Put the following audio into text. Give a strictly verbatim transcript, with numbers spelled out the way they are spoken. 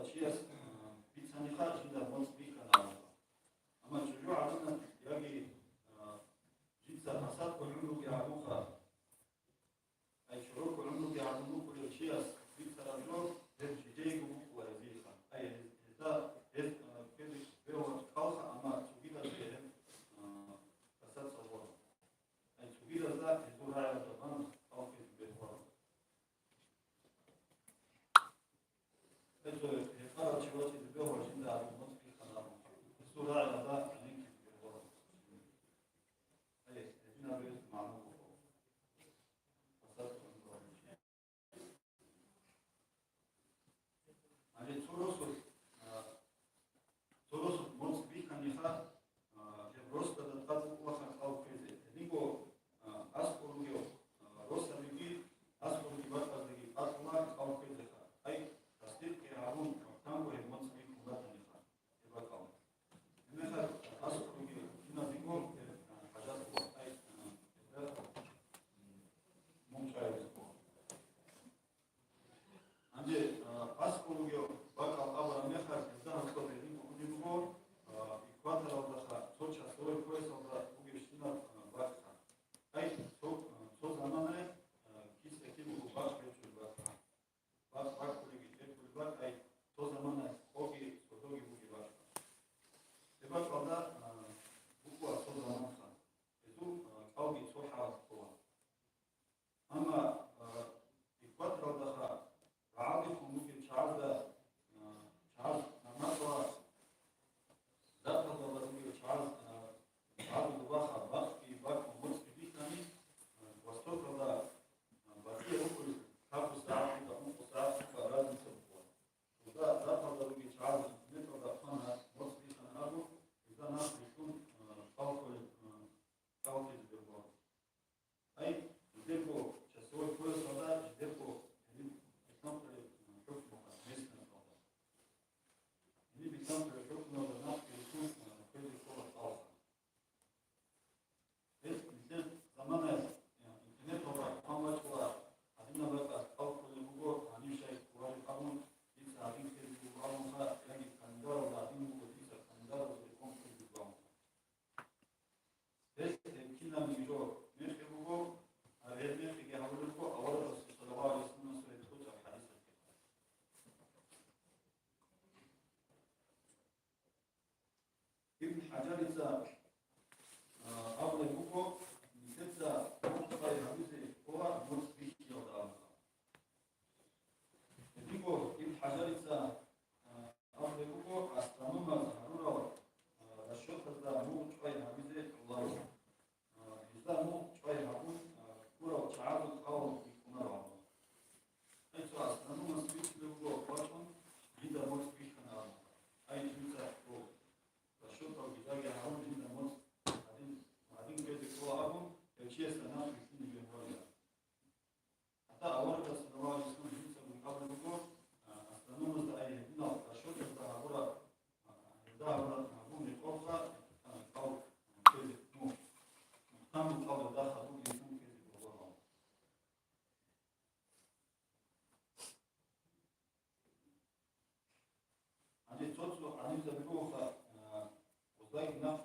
чияс, а, бицаниха жинда моцӀ бихьана абун. Амма чӀужугӀаданалъ яги, а, жинца пасатго гӀумруги гьабунха, ай чороко гӀумруги гьабун букӀулев чияс бицараб жо гьеб жидейго букӀула гьезиеха. Ай гьез-, гьезда, гьез, а, ккезе бегьула кӀалха, амма цогидазда гьеб, а, пасат цӀалула. Ай цогидазда гьезул рагӀиялда бан кӀал ккезе бегьула. Гьесул гьекъарав чи вачӀине бегьула жинда абун моцӀ бихьана абун. Гьесул рагӀиялда гьаниб ккезе бегьула. Гьединаб гьес магӀна буго. Гьанже цо росулъ, а, цо росулъ моцӀ бихьаниха, а, гьеб росдада тӀад букӀунаха кӀал ккезе. Гьединго, а, аскӀор ругев, а, росабиги, аскӀорги бакӀалдеги бакӀуна кӀал ккезеха. Ай, тасдикъги гьабун, махтанго гьеб моцӀ бихьун батаниха. Гьеб бакӀал. Гьебмехалъ аскӀорги киназего гьеб, а, хӀажат буго. Ай, а, гьеб, м, мун чӀвазе буго. Гьанже, а, аскӀор ругев бакӀал абураб мехалъ, гьезда гьоркьоб гьедин букӀунеб буго, а, экваторалдаса цо часовой поясалда бугебщинаб, а, бакӀха. Ай, цо, а, цо заманаялъ, а, киса кибего бакӀ гьечӀеб бакӀха. Бакъ баккулебги тӀерхьулеб бакӀ, ай, цо заманаялъ къоги сордоги бугеб бакӀха. Гьеб бакӀалда, а, букӀуна цо заманха. Гьезул, а, кӀалги цо хӀалалъ ккола. Амма, а, экваторалдаса рагӀалдехун бугеб чагӀазда, а, чагӀаз намазала Западалда ругел чагӀаз, а, чагӀазул бакъа бакъги бакӀун моцӀги бихьани, а, востокалда, а, батӀияб букӀулеб кӀиго сагӀат буго, ункъо сагӀат буго, разница буго. Гьезда западалда ругел чагӀаз интернеталда хъвана моцӀ бихьана абун, гьезда нахъ бихьун, а, кӀал кколеб, а, кӀал ккезе бегьула. Ай, жидерго часовой поясалда, жидерго гьениб бетӀер кколеб, а, хӀукмуха, местносталда. Гьениб бетӀер кколеб хӀукмуялда нахъ бихьун, а, ккезе ккола кӀалха. Гьеб нилъер заманаялъ, а, интернеталда хъван бачӀула гьадинаб бакӀалъ кӀал кколеб буго, гьанив щай кколареб абун, дица гьадин ккезе буго абунха, яги календаралда гьадин буго, дица календаралда рекъон ккезе буго абунха. Гьес гьеб кинабниги жо мекъи буго, гьеб мекъиги гьабулеб буго аварагасул саллаллагьу гӀалайгьи вассалламасул гьеб кьучӀаб хӀадисалъ. Ибн ХӀажарица, а, абулеб буго, нилъеца мухъ цӀай гьабизе ккола моцӀ бихьиялда абун. Гьединго Ибн ХӀажарица, а, абулеб буго, астрономаз гьарурал, а, расчётазда мухъ цӀай гьабизе кӀоларо. А, гьезда мухъ цӀай гьабун, а, ккурал чагӀазул кӀалал бихьунаро абун. Гьеб цо астрономас бицунеб буго вачӀун, жинда моцӀ бихьана абун. Ай, жинца гьеб расчётал гьездаги гьарун, жинда моцӀ гьадин, гьадин ккезе ккола абун, гьев чиясда нахъ бихьине бегьуларила. ГьатӀа аварагас, саллаллагьу гӀалайгьи вассаллам, жинцаго абулеб буго, а, астрономазда, ай, гьединал расчётазда гьабураб, а, гьелда гьабураб гьабун рекъолха, а, кӀал ккезе, ну, мухъ тӀамун кӀал гьелда хадуб инсан ккезе ккола. Гьанже цо-цо гӀалимзаби бугоха, а, гъоздаги нахъ